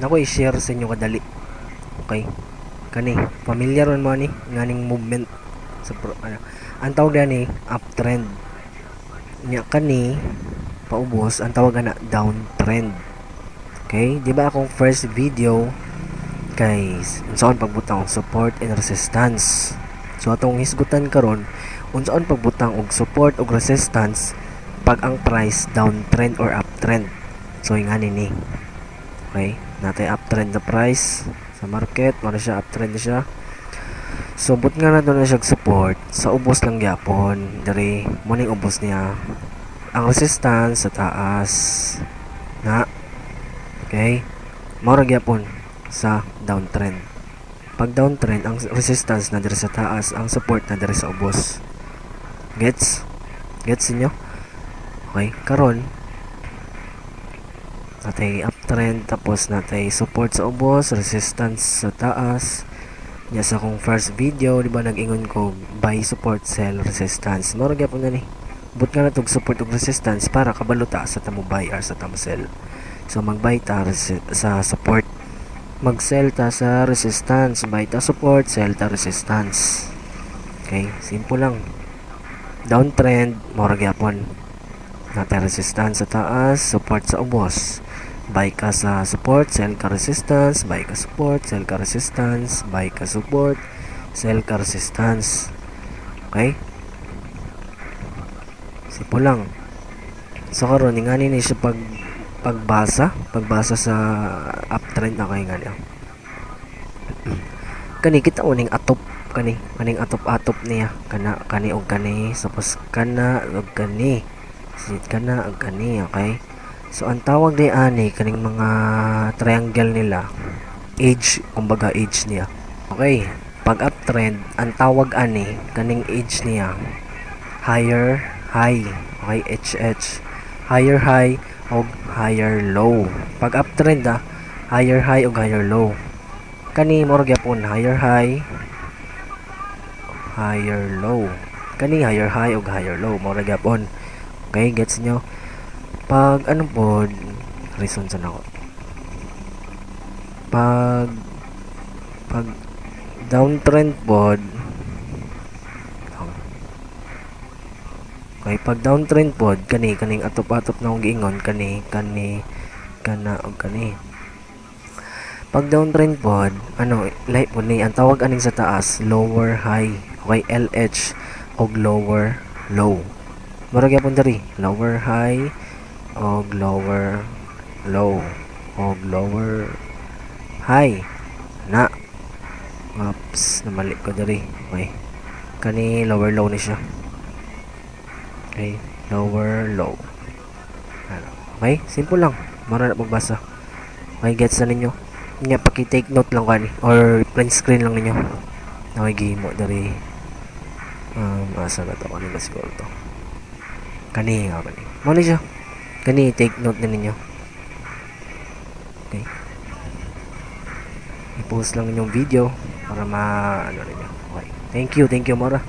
Nako i-share sa inyo kadali. Okay. Kani, familiar man mo ani nganing movement sa pro, ano, ang tawag ni uptrend. Nya kani paubos, ang tawag ana downtrend. Okay, di ba akong first video kay unsaon pagbutang og support and resistance? So atong hisgutan karon, unsaon pagbutang og support og resistance pag ang price downtrend or uptrend. So ingani ni. Okay, natay uptrend na price sa market, mao na siya, uptrend na siya. So but nga nato na siya support sa ubos lang gyapon diri, mo ning ubos niya. Ang resistance sa taas na. Okay? Mao ra gyapon sa downtrend. Pag downtrend, ang resistance na diri sa taas, ang support na diri sa ubos. Gets? Gets niyo? Okay, karon natay uptrend, tapos natay support sa ubos, resistance sa taas. Nya sa akong first video, di ba nag-ingon ko buy support, sell resistance? Mao ra gyapon na ni. But nga natog support ug resistance para kabalo ta sa ta mo buy or sa ta mo sell. So mag-buy ta sa support, mag-sell ta sa resistance, buy ta support, sell ta resistance. Okay, simple lang. Downtrend, mao ra gyapon. Natay resistance sa taas, support sa ubos. Buy ka sa support, sell ka resistance, buy ka support, sell ka resistance, buy ka support, sell ka resistance. Okay? Simple lang. So karon ingani ni siya pag pagbasa sa uptrend na kay ngani. Kani kita mo ning atop kani, kaning atop-atop niya kana, kani og kani, tapos kana og kani. Sit kana og kani, okay? So ang tawag ni ani kaning mga triangle nila, edge, kumbaga edge niya. Okay, pag uptrend, ang tawag ani kaning edge niya higher high. Okay, HH. Higher high og higher low. Pag uptrend ah, higher high og higher low. Kani mao ra gyapon higher high, higher low. Kani higher high og higher low, mao ra gyapon. Okay, gets nyo? Pag ano pod, reason sa nako. Pag downtrend pod. Okay, pag downtrend pod, kani kaning atop-atop na akong giingon kani, kani, kana og kani. Pag downtrend pod, ano, lahi pod ni ang tawag aning sa taas, lower high. Okay, LH og lower low. Mura gyapon diri, lower high og lower low og lower high. Na. Oops, namali ko diri. Okay. Kani lower low ni siya. Okay, lower low. Ano. Okay, simple lang. Mara na pagbasa. Okay, gets na ninyo. Nya paki-take note lang kani or print screen lang ninyo. Okay, gihimo diri. Asa na to? Kani na siguro to. Kani nga kani. Mo ni siya. Kani take note na ninyo. Okay. I-post lang inyong video para ma ano ninyo. Okay. Thank you, mora.